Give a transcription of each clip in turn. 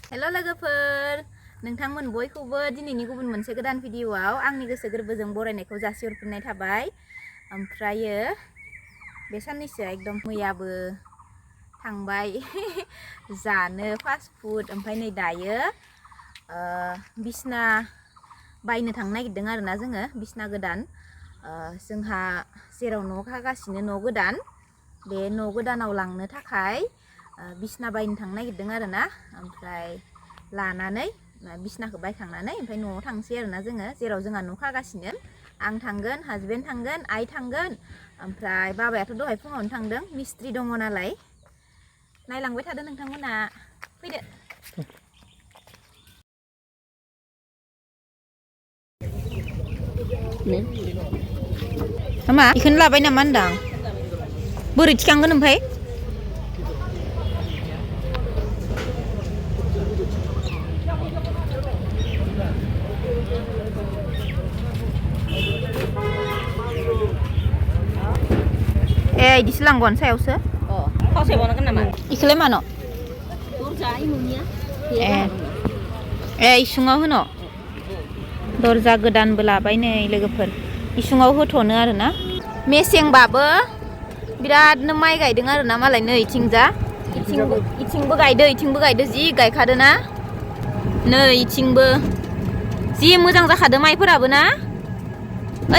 हेल' लोगोफोर नोंथांमोन बयखौबो दिनैनि गुबुन मोनसे गोदान भिडिअआव आंनि गोसो गोरबोजों बरायनायखौ जासिहरफिननाय थाबाय। ओमफ्रायो बे साननैसोआ एकदम मैयाबो थांबाय जानो फास्ट फुड। ओमफ्राय नै दायो बिसना बायनो थांनो नागिरदों आरोना जोङो बिसना गोदान। जोंहा जेराव न' खागासिनो न' गोदान, बे न' गोदानाव लांनो थाखाय बिसना बायनो थांनो नागिरदों आरोना। ओमफ्राय लानानै बिसनाखौ बायखांनानै ओमफ्राय न'आव थांसै आरोना जोङो, जेराव जोंहा न' खागासिनो। आं थांगोन, हाजबेन्ड थांगोन, आइ थांगोन, ओमफ्राय बाबायाथ' दहाय फुङावनो थांदों, मिस्ट्रि दङ नालाय। नायलांबाय थादो नोंथांमोना, फैदो। मा बेखौनो लाबाय नामा होनदां? बोरै थिखांगोन ओमफ्राय? इदिसो लांगोन सायावसो। फावसायबावनांगोन नामा? इखौलाय मानो? दरजा इमुनिया इसुङाव होनो दरजा गोदानबो लाबाय नै लोगोफोर, इसुङाव होथ'नो आरोना। मेसेंबाबो बिरादनो माइ गायदों आरोना मालाय नै इथिंजा, इथिंबो गायदो जि गायखादो ना नै इथिंबो जि मोजां जाखादो माइफोराबो ना।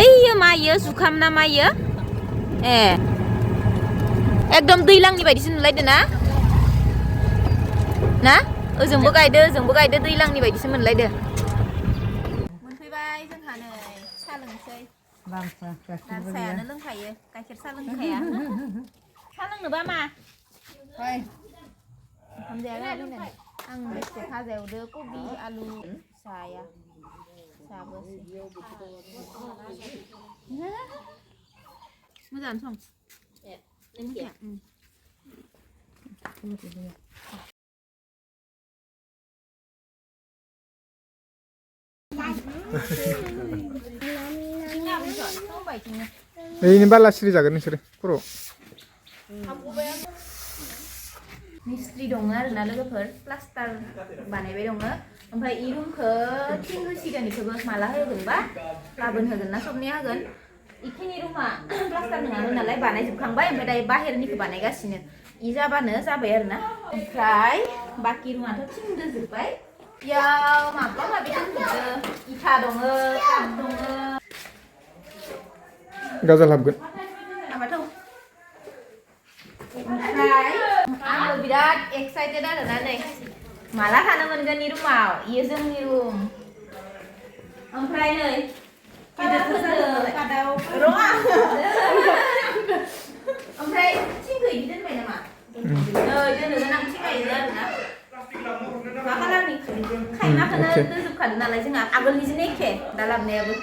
ओइयो माइयो जुखाम ना माइयो एकदम दैलांनि बायदिसो नुलायदो ना ओजोंबो गायदो दैलांनि बायदिसो मोनलायदो। मोनफैबाय जोंहा नै साहा लोंसै। लाल साहायानो लोंखायो, गाइखेर साहा लोंखाया। साहा लोंनोबा मा? ओंखाम जाया फैनानै आं बेसे भाजा एवदो, कबि आलु जाया जाबोसै। मोजाङानो सं। ini balas sih jaga nih sih pro. मिस्ट्रि दङ आरोना लोगोफोर, प्लास्टार बानायबाय दङ। ओमफ्राय इ रुमखौ थिं होसिगोन, इखौबो माला होगोनबा, गाबोन होगोन ना सबनिया होगोन। इखिनि रुमा प्लास्टार नङामोन नालाय बानायजोबखांबाय, ओमफ्राय दायो बाहेरनिखौ बानायगासिनो। इ जाबानो जाबाय आरोना। ओमफ्राय बाखि रुमाथ' थिं दोजोबबाय। इयाव माबा माबि दोनजोबदो, इथा दङ, काट दङ। Gazal habgan. ओमफ्राय आङो बिराद एक्साइटेड आरोना नै माला थानो मोनगोन इ रुमाव, इयो जोंनि रुम। ओमफ्राय नै ओमफ्राय थिंखौ इदि दोनबाय नामा? नै दोननो गोनां थिंआ इनो आरोना। मा कालारनि? खायमाखौनो दोजोबखादो नालाय जोंहा, आगोलनिजोंनो एखे दा लाबोनायाबो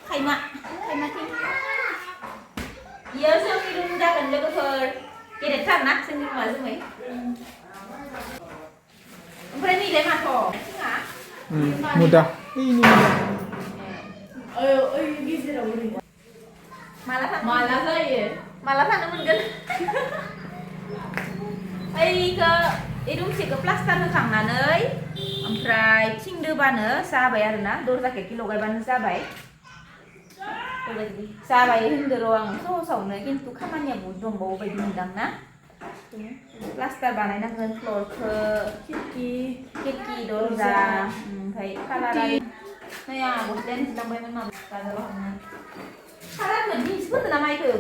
खायमा थिं। इयो जोंनि रुम जागोन लोगोफोर, गेदेरथार ना जोंनि रुमा जोमै। ओमफ्राय नैलाय माथो थिंआ? Mudah. Ini mudah. गेजेराव माला जायो? माला थानो मोनगोन? ओइखौ इ रुमसेखौ प्लास्टार होखांनानै ओमफ्राय थिं दोबानो जाबाय आरोना, दरजा खेरखि लगायबानो जाबाय। जाबाय होनदो र' आं सहसावनो, खिन्थु खामानिया बहुद दंबावो बायदि मोनदां ना। प्लास्टार बानायनांगोन, फ्लरखौ, खिरखि दरजा, ओमफ्राय कालार नै आंहा गस्लायानो जिलांबायमोन माबा बाजाराव हाबनानै। कालारखौ दिनैसो फोनदो ना माइखौ?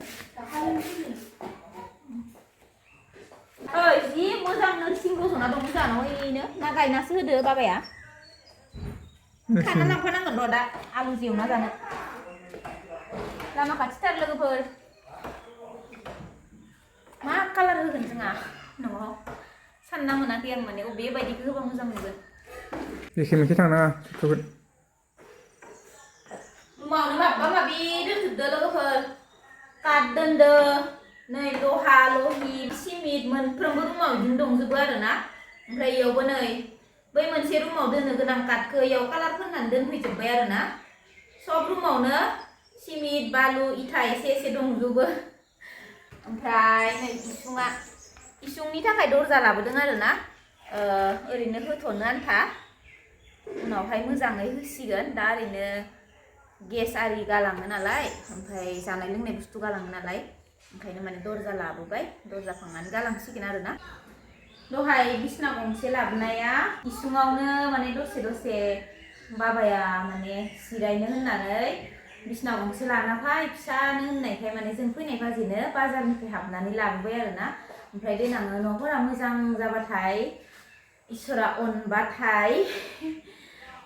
ओइ जि मोजां नोरसिं रज'ना दं जाहानाव ओइनो, ना गायनासो होदो बाबाया? खाना लांफानांगोन र' दा आलुजों एवना जानो। लामा खाथिथार लोगोफोर। मा कालार होगोन जोंहा न'आव सानना मोनाखै आं, माने अबे बायदिखौ होबा मोजां नुगोन। Mikir tanah kebun. रुमावनो माबा माबि दोनजोबदो लोगोफोर, काट दोनदो, नै लहा लहि सिमिट मोनफ्रोमबो रुमाव बिदिनो दंजोबो आरोना। ओमफ्राय इयावबो नै बै मोनसे रुमाव दोननो गोनां काटखौ इयाव कालार फोननानै दोनफैजोबबाय आरोना। सब रुमावनो सिमिट बालु इथा एसे एसे दंजोबो। ओमफ्राय नै इसुङा, इसुंनि थाखाय दरजा लाबोदों आरोना। ओरैनो होथ'नो आन्था उनावहाय मोजाङै होसिगोन दा ओरैनो गेस आरि गालाङो नालाय ओमफ्राय जानाय लोंनाय बुस्थु गालाङो नालाय ओंखायनो माने दरजा लाबोबाय दरजा फांनानै गालांसिगोन आरोना दहाय बिसना गंसे लाबोनाया इसुङावनो माने दसे बाबाया माने जिरायनो होननानै बिसना गंसे लाना फै फिसानो होननायखाय माने जों फैनाय बाजैनो बाजारनिफ्राय हाबनानै लाबोबाय आरोना ओमफ्राय देनाङो न'फोरा मोजां जाबाथाय इसोरा अनबाथाय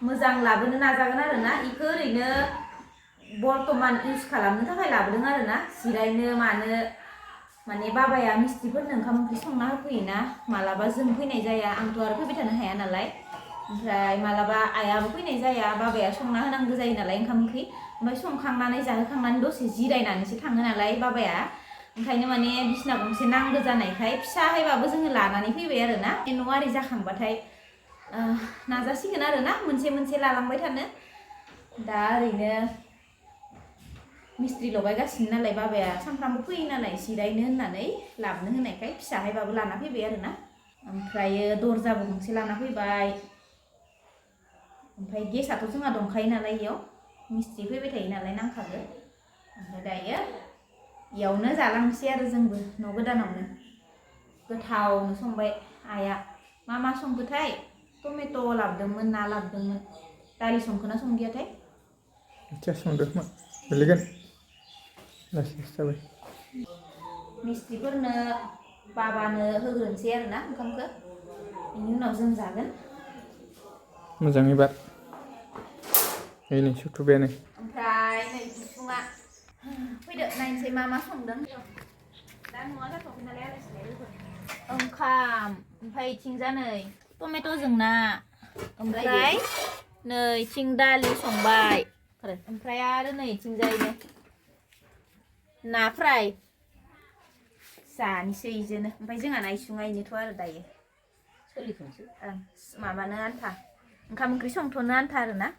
मोजां लाबोनो नाजागोन आरोना इखो ओरैनो बर्तमान इउज खालामनो थाखाय लाबोदों आरोना जिरायनो मानो माने बाबाया मिस्ट्रिफोरनो ओंखाम ओंख्रि संना होफैयोना मालाबा जों फैनाय जाया आंथ' आरो फैबाय थानो हाया नालाय ओमफ्राय मालाबा आइयाबो फैनाय जाया बाबाया संना होनांगौ जायो नालाय ओंखाम ओंख्रि ओमफ्राय संखांनानै जाहोखांनानै दसे जिरायनानैसो थाङो नालाय बाबाया ओंखायनो माने बिसना गंसे नांगौ जानायखाय फिसाहायबाबो जोङो लानानै फैबाय आरोना न' आरि जाखांबाथाय नाजासिगोन आरोना मोनसे लालांबाय थानो दा ओरैनो मिस्ट्रि लगायगासिनो नालाय बाबाया सानफ्रामबो फैयो नालाय जिरायनो होननानै लाबोनो होनायखाय फिसाहायबाबो लाना फैबाय आरोना ओमफ्रायो दरजाबो गंसे लाना फैबाय ओमफ्राय गेसआथ' जोंहा दंखायो नालाय इयाव मिस्ट्रि फैबाय थायो नालाय नांखागो ओमफ्राय दायो इयावनो जालांसै आरो जोंबो न' गोदानावनो गोथावनो संबाय आइया मा संखोथाय टमेट' लाबोदोंमोन ना लाबोदोंमोन दालि संखोना संदियाथाय मिथिया संदो खोमा गोलैगोन लासै जाबाय मिस्ट्रिफोरनो बाबानो होग्रोनोसै आरोना ओंखामखौ बेनि उनाव जों जागोन मोजाङै बार नै सुथुबायानो ओमफ्राय नै बिखुङा फैदो नायनोसै मा संदों दा न'आ जाथ'वाखै नालाय आलासिलाय लोगो ओंखाम ओमफ्राय इथिंजा नै टमेट'जों ना ओमफ्राय नै इथिं दालि संबाय ओमफ्राय आरो नै इथिंजायनो ना फ्राय जानोसै इजोंनो ओमफ्राय जोंहाना इसुङा इनोथ' आरो दायो सोलिथोंसै माबानो आन्था ओंखाम ओंख्रि संथ'नो आन्था आरोना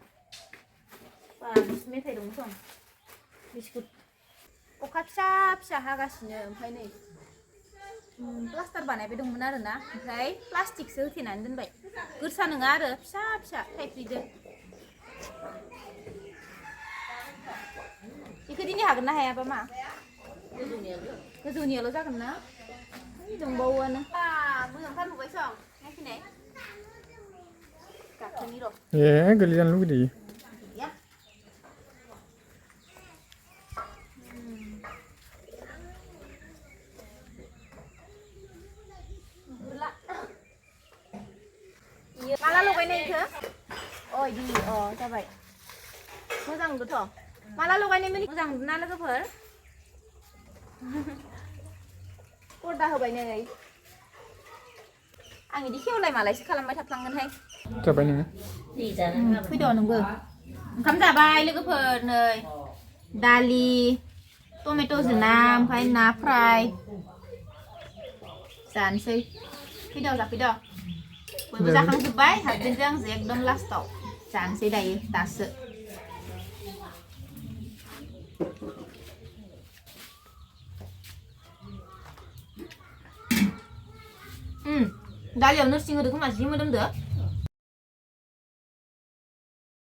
मेथाइ दं सं बिस्कुट अखा फिसा हागासिनो ओमफ्राय नै प्लास्टार बानायबाय दंमोन आरोना ओमफ्राय प्लास्टिकसो होथेनानै दोनबाय गोरसा नङा आरो फिसा थाइफ्रिदो बेखौ दिनै हागोन ना हायाबा मा गोजौनियाल' जागोन ना दंबावोआनो मोजांथार नुबाय सं नायफैनाय गाखोनि र' गोलैजानो लुगैदों माला लगायनाय इखो इदि जाबाय मोजां नुदोंथ' माला लगायनाय मोजां नुदोंना लोगोफोर पर्दा होबाय नै आं इदि खेवलाय मालायसो खालामबाय थाफ्लांगोनहाय जाबाय नोङो फैद' नोंबो ओंखाम जाबाय लोगोफोर नै दालि टमेट'जों ना ओमफ्राय ना फ्राय जानोसै फैद' जाफैद' बयबो जाखांजोब्बाय हासबेन्डजों आंजों एकदम लास्टाव जानोसै दासो दालियाव नोरसिं होदो खोमा जि मोदोमदो